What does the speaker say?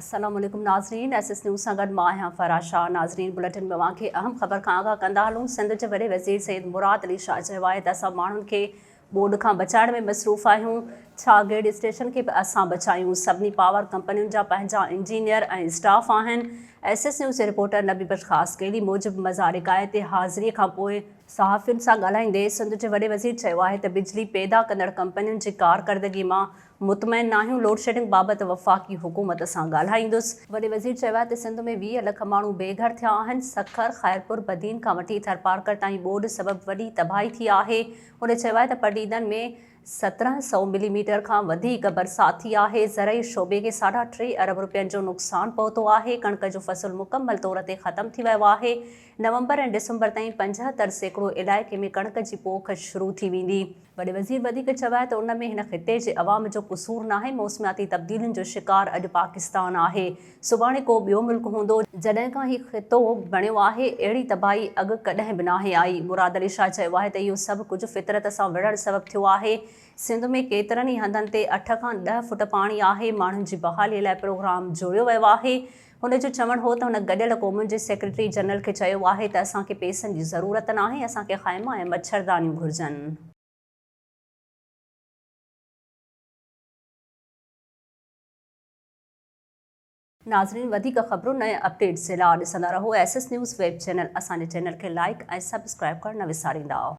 السلام عليڪم ناظرين ايس ايس نيوز سان گڏ مان آهيان فرح شاهه ناظرين بليٽن ۾ اوهان کي اهم خبر کان آگاهه ڪندا هلون سنڌ جي وڏي وزير سيد مراد علي شاهه چيو آهي ته اسان ماڻهن کي ٻوڏ کان بچائڻ ۾ مصروف آهيون ڇا گرڊ اسٽيشن کي به اسان بچايون سڀني پاور ڪمپنين جا پنهنجا انجنيئر ۽ اسٽاف آهن ايس ايس نيوز جي رپورٽر نبي بخش خاصخيلي موجب مزار قائد تي حاضري کان پوء صحافين سان ڳالهائيندي سنڌ جي وڏي وزير چيو آهي ته بجلي پيدا ڪندڙ ڪمپنين جي ڪارڪردگي مان مطمئن ناهيون، لوڊشيڊنگ بابت وفاقي حڪومت سان ڳالهائيندس. وڏي وزير چيو آهي ته سنڌ ۾ 20 لک ماڻهو بي گهر ٿيا آهن، سکر، خيرپور، بدين کان وٺي ٿرپارڪر تائين ٻوڏ سبب وڏي تباهي ٿي آهي. هن چيو آهي ته پڊعيدن ۾ 17 سئو ملي ميٽر کان وڌيڪ برسات ٿي آهي، زرعي شعبي کي ساڍا ٽي ارب رپين جو نقصان پهتو آهي، ڪڻڪ جو فصل مڪمل طور تي ختم ٿي ويو آهي، نومبر ۽ ڊسمبر تائين 75% علائقي ۾ ڪڻڪ جي پوک شروع ٿي ويندي. وڏي وزير وڌيڪ چيو آهي ته ان ۾ هن خطي جي عوام جو قصور ناهي، موسمياتي تبديلين جو شڪار اڄ پاڪستان آهي، سڀاڻي ڪو ٻيو ملڪ هوندو، جڏهن کان هي خطو بڻيو آهي اهڙي تباهي اڳ ڪڏهن به ناهي آئي، مراد علي شاهه چيو آهي ته اهو سڀ ڪجهه فطرت سان وڙهڻ سبب ٿيو آهي، سنڌ ۾ ڪيترن ئي هنڌن تي اٺ کان ڏهه فوٽ پاڻي آهي، ماڻهن جي بحالي لاء پروگرام جوڙيو ويو آهي، هن جو چوڻ هو ته هن گڏيل قومن جي سيڪريٽري جنرل کي چيو آهي ته اسان کي پئسن جي ضرورت ناهي، اسان کي خيما ۽ مڇردانيون گهرجن. ناظرين وڌيڪ خبرن ۽ اپڊيٽس جي لاء ڏسندا رهو S S news web channel اسان جي چينل کي لائيڪ ۽ سبسڪرائيب ڪرڻ نه وساريندا.